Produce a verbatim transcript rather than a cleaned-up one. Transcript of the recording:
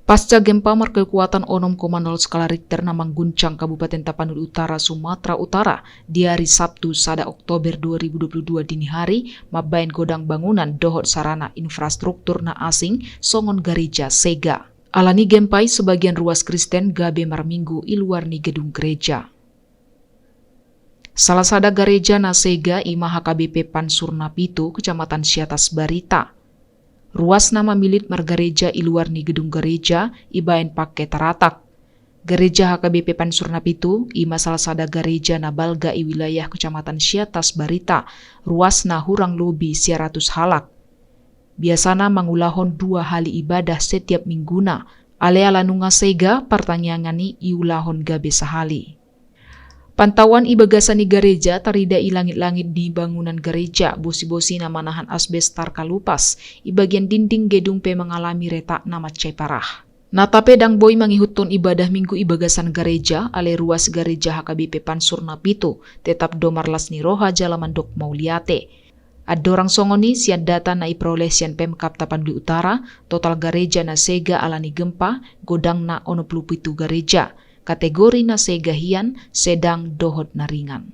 Pasca gempa markekuatan onom koma nol skala Richter na mangguncang Kabupaten Tapanuli Utara, Sumatera Utara, di hari Sabtu, sada Oktober dua ribu dua puluh dua dini hari, mambaen godang bangunan dohot sarana infrastruktur na asing, songon gareja sega. Alani gempa i sebagian ruas Kristen gabe marminggu i luar ni gedung gereja. Salah sada gareja na sega i ma H K B P Pansur na pitu, Kecamatan Siatas Barita. Ruas na mamilit margareja i luar ni gedung gareja, ibaen pangke taratak. Gareja H K B P Pansur na pitu i ma salah sada gareja na balga i wilayah Kecamatan Siatas Barita, ruasna hurang lobi sia ratus halak. Biasana mangulahon dua hali ibadah setiap mingguna, alai ala nunga sega, partangiangan i iulahon gabe sahali. Pantauan i bagasan ni gareja, tarida i langit-langit ni bangunan gareja, bosi-bosi na manahan asbes tarkalupas, i bagian dinding gedung pe mangalami retak na mansai parah. Nata pe ndang boi mangihuthon ibadah Minggu i bagasan gareja, alai ruas gareja H K B P Pansur na pitu tetap do marlas ni roha jala mandok mauliate. Andorang songon i, sian data na iperoleh sian Pemkab Tapanuli Utara, total gareja na sega alani gempa godangna onom pulu pitu gareja, kategori na sega hian, sedang dohot na ringan.